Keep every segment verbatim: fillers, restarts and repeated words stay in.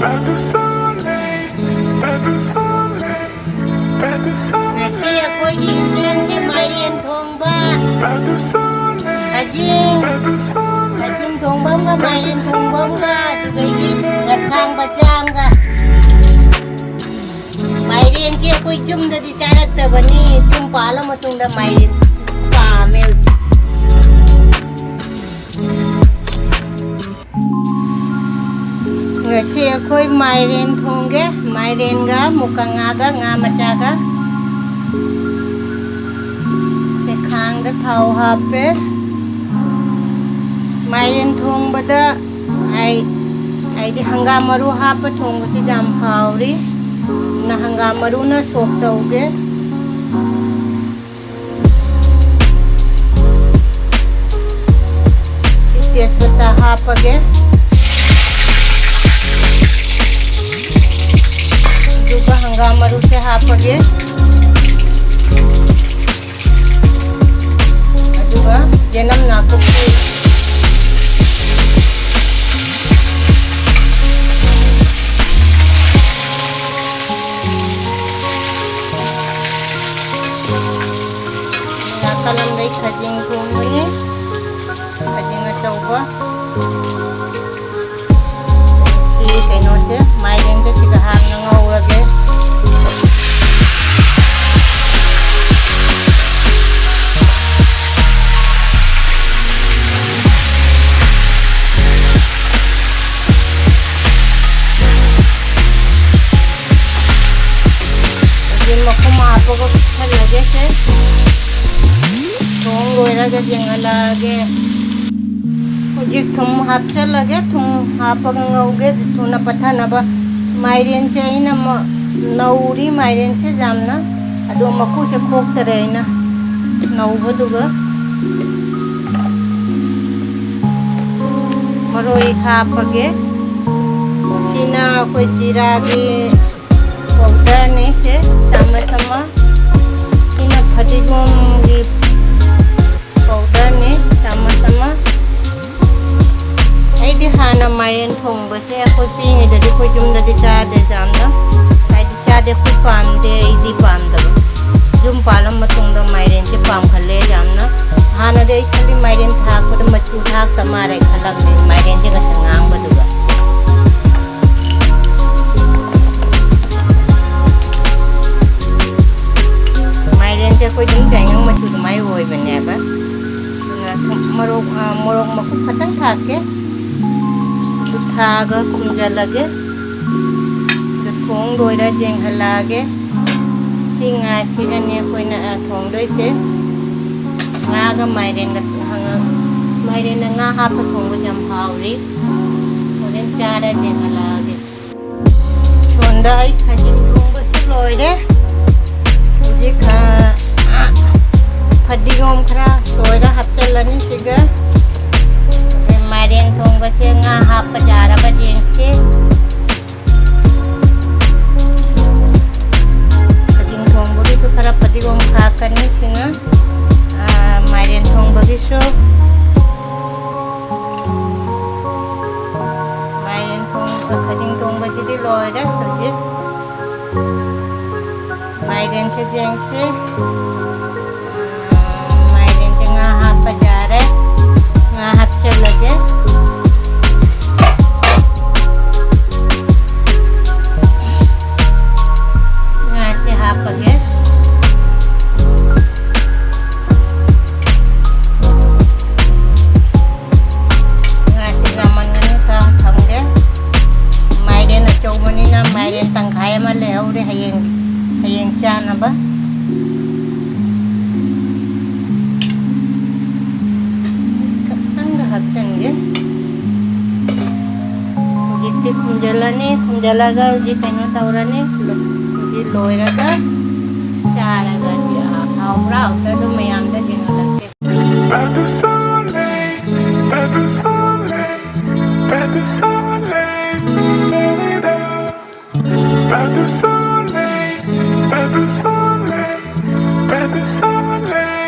Pas de soleil, pas de soleil, pas de soleil, ꯉꯁꯤ ꯑꯩꯈꯣꯏꯒꯤ ꯏꯟꯖꯥꯡꯁꯦ ꯃꯥꯏꯔꯦꯟ ꯊꯣꯡꯕ, pas de soleil, ꯈꯖꯤꯡ, pas de soleil, ꯈꯖꯤꯡ ꯊꯣꯡꯕ ꯑꯃꯒ ꯃꯥꯏꯔꯦꯟ ꯊꯣꯡꯕ ꯑꯃꯒ, ꯑꯗꯨꯗꯒꯤ ꯉꯁꯥꯡ ꯃꯆꯥ ꯑꯃꯒ꯫ ꯃꯥꯏꯔꯦꯟꯁꯦ ꯑꯩꯈꯣꯏ ꯌꯨꯝꯗꯗꯤ ꯆꯥꯔꯛꯇꯕꯅꯤ, ꯌꯨꯝ ꯄꯥꯜꯂ ꯃꯇꯨꯡꯗ ꯃꯥꯏꯔꯦꯟ ꯄꯥꯝꯃꯦ ꯍꯧꯖꯤꯛ꯫ ꯉꯁꯤ ꯑꯩꯈꯣꯏ ꯃꯥꯏꯔꯦꯟ ꯊꯣꯡꯒꯦ꯫ ꯃꯥꯏꯔꯦꯟꯒ ꯃꯨꯀ ꯉꯥꯒ, ꯉꯥ ꯃꯆꯥꯒ꯫ ꯁꯤ ꯈꯥꯡꯗ ꯊꯥꯎ ꯍꯥꯞꯄꯦ꯫ ꯃꯥꯏꯔꯦꯟ ꯊꯣꯡꯕꯗ ꯑꯩ, ꯑꯩꯗꯤ ꯍꯪꯒꯥꯝ ꯃꯔꯨ ꯍꯥꯞꯄ ꯊꯣꯡꯕꯁꯤ ꯌꯥꯝ ꯍꯥꯎꯔꯤ꯫ ꯑꯗꯨꯅ ꯍꯪꯒꯥꯝ ꯃꯔꯨꯅ ꯁꯣꯛ ꯇꯧꯒꯦ꯫ ꯁꯤ ꯇꯦꯖꯄꯇꯥ ꯍꯥꯞꯄꯒꯦ꯫ ꯑꯗꯨꯒ ꯍꯪꯒꯥꯝ ꯃꯔꯨꯁꯦ ꯍꯥꯞꯄꯒꯦ꯫ ꯑꯗꯨꯒ ꯌꯦꯅꯝ ꯅꯥꯀꯨꯞꯄꯤ꯫ ꯅꯥꯀꯜ ꯑꯃꯗꯩ ꯈꯖꯤꯡ ꯊꯣꯡꯕꯅꯤ꯫ ꯈꯖꯤꯡ ꯑꯆꯧꯕ꯫ ꯁꯤ ꯀꯩꯅꯣꯁꯦ, ꯃꯥꯏꯔꯦꯟꯁꯦ ꯁꯤꯒ ꯍꯥꯟꯅ ꯉꯧꯔꯒꯦ꯫ ꯍꯧꯖꯤꯛ ꯃꯈꯨꯝ ꯍꯥꯞꯄꯒ ꯀꯨꯞꯁꯜꯂꯒꯦ ꯁꯦ꯫ ꯊꯣꯡ ꯂꯣꯏꯔꯒ ꯌꯦꯡꯍꯜꯂꯛꯑꯒꯦ꯫ ꯍꯧꯖꯤꯛ ꯊꯨꯝ ꯍꯥꯞꯆꯜꯂꯒꯦ꯫ ꯊꯨꯝ ꯍꯥꯞꯄꯒ ꯉꯧꯒꯦ ꯊꯨꯅ ꯄꯠꯊꯅꯕ꯫ ꯃꯥꯏꯔꯦꯟꯁꯦ ꯑꯩꯅ ꯃ-, ꯅꯧꯔꯤ ꯃꯥꯏꯔꯦꯟꯁꯦ ꯌꯥꯝꯅ, ꯑꯗꯣ ꯃꯀꯨꯁꯦ ꯈꯣꯛꯇꯔꯦ ꯑꯩꯅ ꯅꯧꯕꯗꯨꯒ꯫ ꯃꯔꯣꯏ ꯍꯥꯞꯄꯒꯦ꯫ ꯁꯤꯅ ꯑꯩꯈꯣꯏ ꯖꯤꯔꯥꯒꯤ ꯄꯥꯎꯗꯔꯅꯤ ꯁꯦ, ꯆꯥꯃꯁ ꯑꯃ꯫ ꯁꯤꯅ ꯐꯗꯤꯒꯣꯝꯒꯤ ꯄꯥꯎꯗꯔꯅꯤ, ꯆꯥꯃꯁ ꯑꯃ꯫ ꯑꯩꯗꯤ ꯍꯥꯟꯅ ꯃꯥꯏꯔꯦꯟ ꯊꯣꯡꯕꯁꯦ ꯑꯩꯈꯣꯏ ꯄꯤꯛꯏꯉꯩꯗꯗꯤ ꯑꯩꯈꯣꯏ ꯌꯨꯝꯗꯗꯤ ꯆꯥꯗꯦ ꯌꯥꯝꯅ꯫ ꯍꯥꯏꯗꯤ ꯆꯥꯗꯦ, ꯑꯩꯈꯣꯏ ꯄꯥꯝꯗꯦ, ꯑꯩꯗꯤ ꯄꯥꯝꯗꯕ꯫ ꯌꯨꯝ ꯄꯥꯜꯂ ꯃꯇꯨꯡꯗ ꯃꯥꯏꯔꯦꯟꯁꯦ ꯄꯥꯝꯈꯠꯂꯦ ꯌꯥꯝꯅ꯫ ꯍꯥꯟꯅꯗꯤ ꯑꯩ ꯈꯜꯂꯤ ꯃꯥꯏꯔꯦꯟ ꯊꯥꯛꯄꯗ ꯃꯆꯨ ꯊꯥꯛꯇ ꯃꯥꯜꯂꯦ ꯈꯜꯂꯝꯃꯦ, ꯃꯥꯏꯔꯦꯟꯁꯦ ꯉꯁꯪ ꯉꯥꯡꯕꯗꯨꯒ꯫ ꯃꯥꯏꯔꯦꯟꯁꯦ ꯑꯩꯈꯣꯏ ꯑꯗꯨꯝ ꯆꯥꯏꯉꯪ ꯃꯆꯨ ꯑꯗꯨꯃꯥꯏꯅ ꯑꯣꯏꯕꯅꯦꯕ꯫ ꯑꯗꯨꯅ ꯊꯨꯝ, ꯃꯣꯔꯣꯛ, ꯑ, ꯃꯣꯔꯣꯛ ꯃꯀꯨꯞ ꯈꯛꯇꯪ ꯊꯥꯛꯀꯦ꯫ ꯑꯗꯨ ꯊꯥꯛꯑꯒ ꯈꯨꯝꯖꯤꯜꯂꯒꯦ꯫ ꯑꯗꯨ ꯊꯣꯡ ꯂꯣꯏꯔ ꯌꯦꯡꯍꯜꯂꯛꯑꯒꯦ꯫ ꯁꯤ ꯉꯥꯁꯤꯒꯅꯦ ꯑꯩꯈꯣꯏꯅ, ꯑ, ꯊꯣꯡꯗꯣꯏꯁꯦ꯫ ꯉꯥꯒ ꯃꯥꯏꯔꯦꯟꯒ ꯍꯪꯉ-, ꯃꯥꯏꯔꯦꯟꯅ ꯉꯥ ꯍꯥꯞꯄ ꯊꯣꯡꯕꯁꯦ ꯌꯥꯝ ꯍꯥꯎꯔꯤ꯫ ꯍꯣꯔꯦꯟ ꯆꯥꯔ ꯌꯦꯡꯍꯜꯂꯛꯑꯒꯦ꯫ ꯁꯣꯝꯗ ꯑꯩ ꯈꯥꯖꯤꯡ ꯊꯣꯡꯕꯁꯨ ꯂꯣꯏꯔꯦ꯫ ꯍꯧꯖꯤꯛ, ꯑ, ꯐꯗꯤꯒꯣꯝ ꯈꯔ ꯁꯣꯏꯔ ꯍꯥꯞꯆꯤꯜꯂꯅꯤ ꯁꯤꯒ꯫ ꯑꯗꯩ ꯃꯥꯏꯔꯦꯟ ꯊꯣꯡꯕꯁꯦ ꯉꯥ ꯍꯥꯞꯄ ꯌꯥꯔꯕ ꯌꯦꯡꯁꯤ꯫ ꯈꯥꯖꯤꯡ ꯊꯣꯡꯕꯒꯤꯁꯨ ꯈꯔ ꯐꯗꯤꯒꯣꯝ ꯊꯥꯛꯀꯅꯤ ꯁꯤꯅ꯫ ꯑ, ꯃꯥꯏꯔꯦꯟ ꯊꯣꯡꯕꯒꯤꯁꯨ꯫ ꯃꯥꯏꯔꯦꯟ ꯊꯣꯡꯕ, ꯈꯥꯖꯤꯡ ꯊꯣꯡꯕꯁꯤꯗꯤ ꯂꯣꯏꯔꯦ ꯍꯧꯖꯤꯛ꯫ ꯃꯥꯏꯔꯦꯟꯁꯦ ꯌꯦꯡꯁꯤ꯫ ꯃꯥꯏꯔꯦꯟꯁꯦ ꯉꯥ ꯍꯥꯞꯄ ꯌꯥꯔꯦ꯫ ꯉꯥ ꯍꯥꯞꯆꯜꯂꯒꯦ꯫ ꯉꯥꯁꯦ ꯍꯥꯞꯄꯒꯦ꯫ ꯉꯥꯁꯤ ꯌꯥꯝꯃꯟꯒꯅꯤ, ꯈꯔ ꯊꯝꯒꯦ꯫ ꯃꯥꯏꯔꯦꯟ ꯑꯆꯧꯕꯅꯤꯅ ꯃꯥꯏꯔꯦꯟ ꯇꯪꯈꯥꯏ ꯑꯃ ꯂꯩꯍꯧꯔꯦ ꯍꯌꯦꯡ, ꯍꯌꯦꯡ ꯆꯥꯅꯕ꯫ ꯈꯤꯇꯪꯒ ꯍꯥꯞꯆꯤꯟꯒꯦ꯫ ꯍꯧꯖꯤꯛꯇꯤ ꯈꯨꯝꯖꯤꯜꯂꯅꯤ꯫ ꯈꯨꯝꯖꯤꯜꯂꯒ ꯍꯧꯖꯤꯛ ꯀꯩꯅꯣ ꯇꯧꯔꯅꯤ꯫ ꯍꯧꯖꯤꯛ ꯂꯣꯏꯔꯒ ꯆꯥꯔꯒ ꯍꯥꯎꯕ꯭ꯔꯥ ꯍꯥꯎꯇ꯭ꯔꯥ ꯑꯗꯨ ꯃꯌꯥꯝꯗ ꯌꯦꯡꯍꯜꯂꯛꯀꯦ꯫ Pas de soleil, pas de soleil, pas de soleil. Pas de soleil, pas de soleil, pas de soleil.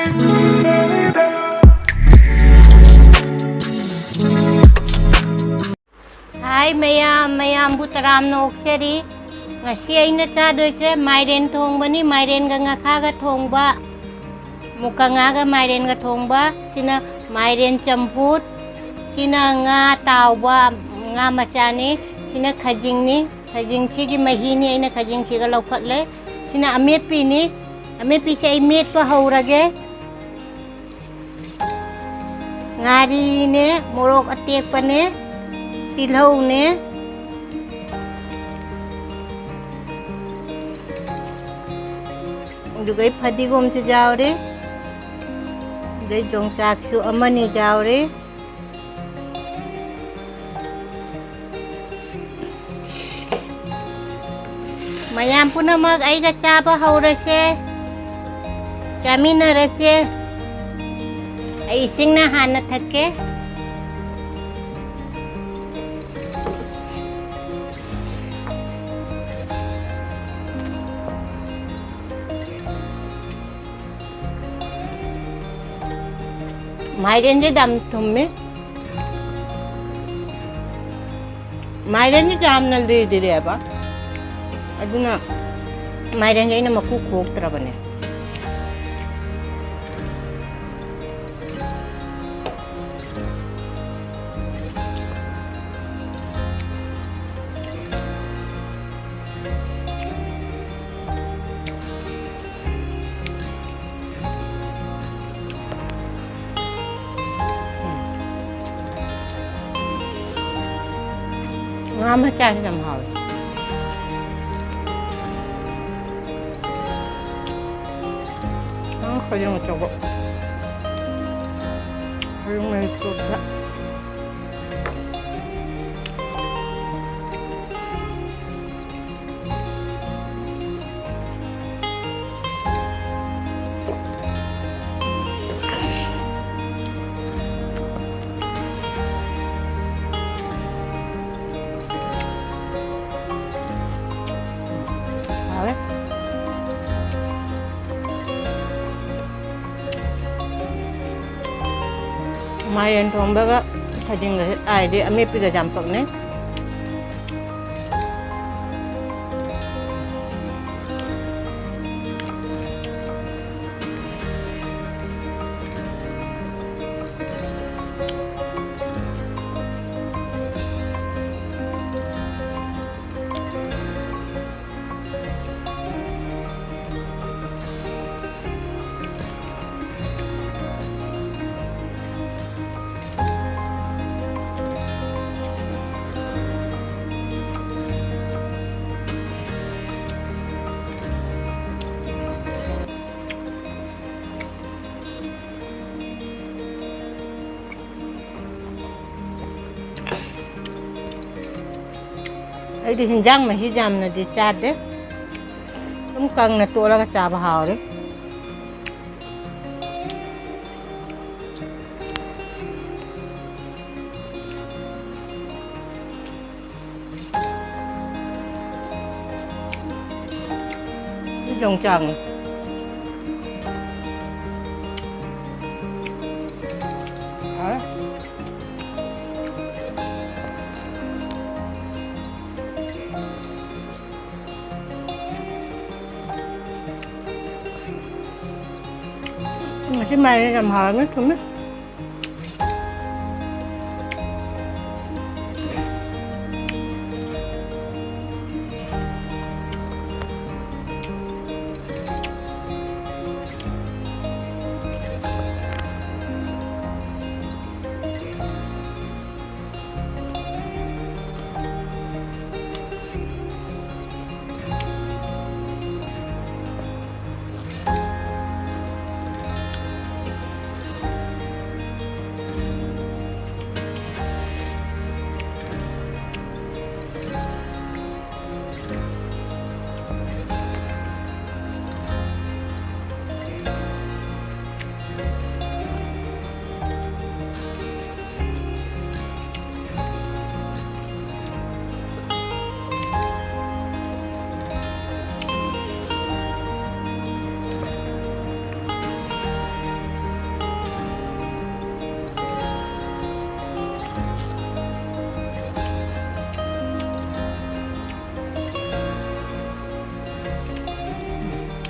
ꯇꯔꯥꯝꯅ ꯑꯣꯛꯆꯔꯤ꯫ ꯉꯁꯤ ꯑꯩꯅ ꯆꯥꯗꯣꯏꯁꯦ ꯃꯥꯏꯔꯦꯟ ꯊꯣꯡꯕꯅꯤ, ꯃꯥꯏꯔꯦꯟꯒ ꯉꯥꯈꯥꯒ ꯊꯣꯡꯕ, ꯃꯨꯀ ꯉꯥꯒ ꯃꯥꯏꯔꯦꯟꯒ ꯊꯣꯡꯕ꯫ ꯁꯤꯅ ꯃꯥꯏꯔꯦꯟ ꯆꯝꯐꯨꯠ, ꯁꯤꯅ ꯉꯥ ꯇꯥꯎꯕ, ꯉꯥ ꯃꯆꯥꯅꯤ, ꯁꯤꯅ ꯈꯖꯤꯡꯅꯤ, ꯈꯖꯤꯡꯁꯤꯒꯤ ꯃꯍꯤꯅꯤ ꯑꯩꯅ ꯈꯖꯤꯡꯁꯤꯒ ꯂꯧꯈꯠꯂꯦ꯫ ꯁꯤꯅ ꯑꯃꯦꯠꯄꯤꯅꯤ, ꯑꯃꯦꯠꯄꯤꯁꯦ ꯑꯩ ꯃꯦꯠꯄ ꯍꯧꯔꯒꯦ꯫ ꯉꯥꯔꯤꯅꯦ, ꯃꯣꯔꯣꯛ ꯑꯇꯦꯛꯄꯅꯦ, ꯇꯤꯜꯍꯧꯅꯦ, ꯑꯗꯨꯒ ꯑꯩ ꯐꯗꯤꯒꯣꯝꯁꯨ ꯌꯥꯎꯔꯦ, ꯑꯗꯩ ꯌꯣꯡꯆꯥꯛꯁꯨ ꯑꯃꯅꯤ ꯌꯥꯎꯔꯦ꯫ ꯃꯌꯥꯝ ꯄꯨꯝꯅꯃꯛ ꯑꯩꯒ ꯆꯥꯕ ꯍꯧꯔꯁꯦ, ꯆꯥꯃꯤꯟꯅꯔꯁꯦ꯫ ꯑꯩ ꯏꯁꯤꯡꯅ ꯍꯥꯟꯅ ꯊꯛꯀꯦ꯫ ꯃꯥꯏꯔꯦꯟꯁꯦ ꯌꯥꯝ ꯊꯨꯝꯃꯤ꯫ ꯃꯥꯏꯔꯦꯟꯁꯦ ꯌꯥꯝꯅ ꯂꯤꯗ꯭ꯔꯦꯕ, ꯑꯗꯨꯅ ꯃꯥꯏꯔꯦꯟꯁꯦ ꯑꯩꯅ ꯃꯀꯨ ꯈꯣꯛꯇ꯭ꯔꯕꯅꯦ꯫ ꯉꯥ ꯃꯆꯥꯁꯤ ꯌꯥꯝ ꯍꯥꯎꯋꯦ꯫ ꯅꯪ ꯈꯖꯤꯡ ꯑꯆꯧꯕ꯫ ꯈꯖꯤꯡ ꯂꯩꯇ꯭ꯔꯕꯗ꯫ ꯍꯥꯎꯔꯦ꯫ ꯃꯥꯏꯔꯦꯟ ꯊꯣꯡꯕꯒ ꯈꯖꯤꯡꯒꯁꯦ ꯇꯥꯏꯗꯤ ꯑꯃꯦꯠꯄꯤꯒ ꯌꯥꯝ ꯄꯛꯅꯩ꯫ ꯑꯩꯗꯤ ꯍꯤꯟꯖꯥꯡ ꯃꯍꯤ ꯌꯥꯝꯅꯗꯤ ꯆꯥꯗꯦ, ꯑꯗꯨꯝ ꯀꯪꯅ ꯇꯣꯠꯂꯒ ꯆꯥꯕ ꯍꯥꯎꯔꯦ꯫ ꯌꯣꯡꯆꯥꯛꯅꯤ꯫ ꯍꯥꯎꯔꯦ꯫ ꯉꯁꯤ ꯃꯥꯏꯔꯦꯟ ꯌꯥꯝ ꯍꯥꯎꯔꯝꯃꯦ, ꯊꯨꯝꯃꯦ꯫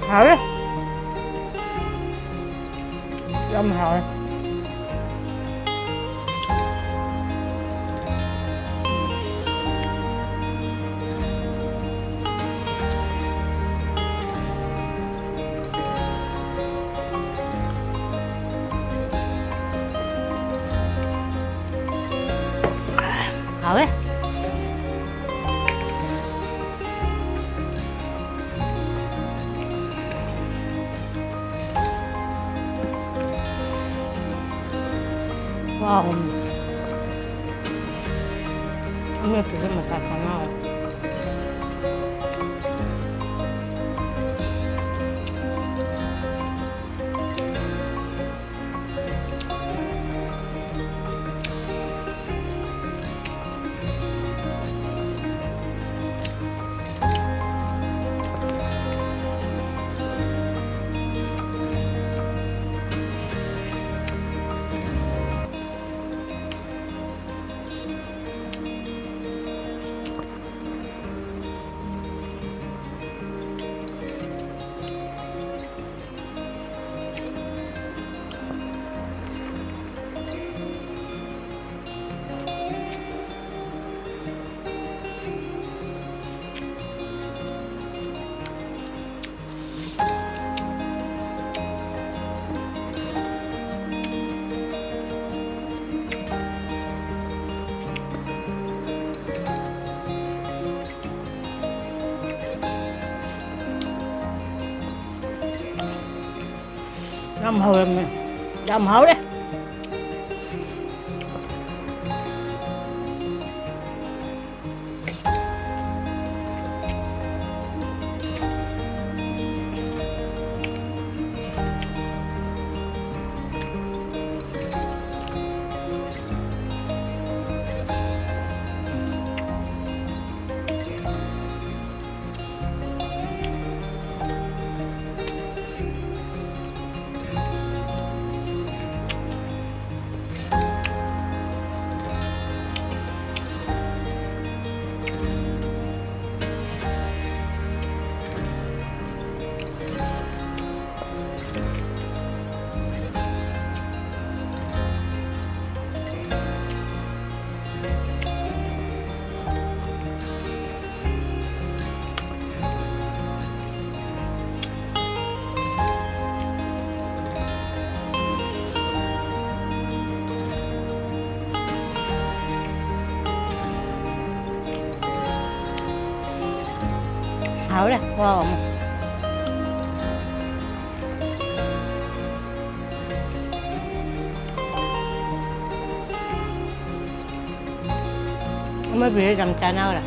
ꯍꯥꯎꯔꯦ꯫ ꯌꯥꯝ ꯍꯥꯎꯔꯦ꯫ ꯍꯥꯎꯋꯦ꯫ ꯋꯥꯎ꯫ ꯑꯃꯦꯠꯄꯁꯦ ꯃꯁꯥ ꯈꯪꯍꯥꯎꯋꯦ꯫ ꯌꯥꯝ ꯍꯧꯔꯝꯃꯦ꯫ ꯌꯥꯝ ꯍꯥꯎꯔꯦ꯫ ꯍꯥꯎꯔꯦ꯫ ꯈꯨꯍꯥꯎ ꯑꯃ꯫ ꯑꯃ ꯄꯤꯔꯦ, ꯌꯥꯝ ꯆꯥꯟꯅꯈ꯭ꯔꯦ꯫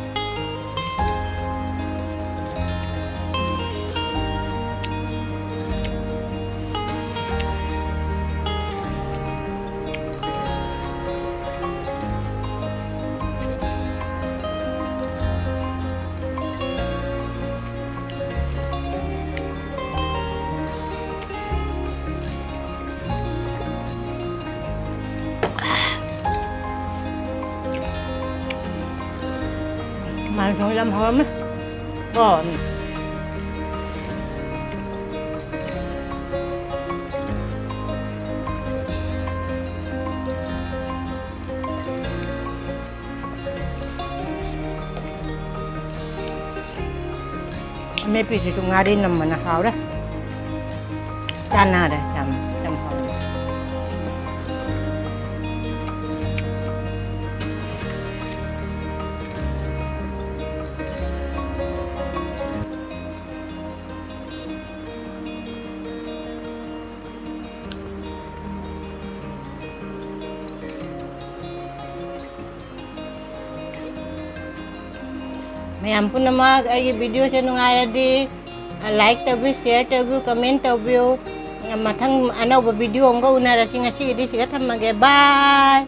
ꯃꯥꯏꯁꯨ ꯌꯥꯝ ꯍꯥꯎꯔꯝꯃꯦ꯫ ꯀꯣ꯫ ꯑꯃꯦꯠꯄꯤꯁꯤꯁꯨ ꯉꯥꯔꯤ ꯅꯝꯕꯅ ꯍꯥꯎꯔꯦ꯫ ꯆꯥꯟꯅꯔꯦ ꯌꯥꯝ, ꯌꯥꯝ ꯍꯥꯎꯔꯦ꯫ ꯃꯌꯥꯝ ꯄꯨꯝꯅꯃꯛ ꯑꯩꯒꯤ videoꯁꯦ ꯅꯨꯡꯉꯥꯏꯔꯗꯤ like ꯇꯧꯕꯤꯌꯨ, share ꯇꯧꯕꯤꯌꯨ, comment ꯇꯧꯕꯤꯌꯨ꯫ ꯃꯊꯪ ꯑꯅꯧꯕ video ꯑꯃꯒ ꯎꯅꯔꯁꯤ꯫ ꯉꯁꯤꯒꯤꯗꯤ ꯁꯤꯗ ꯊꯝꯃꯒꯦ꯫ Bye꯫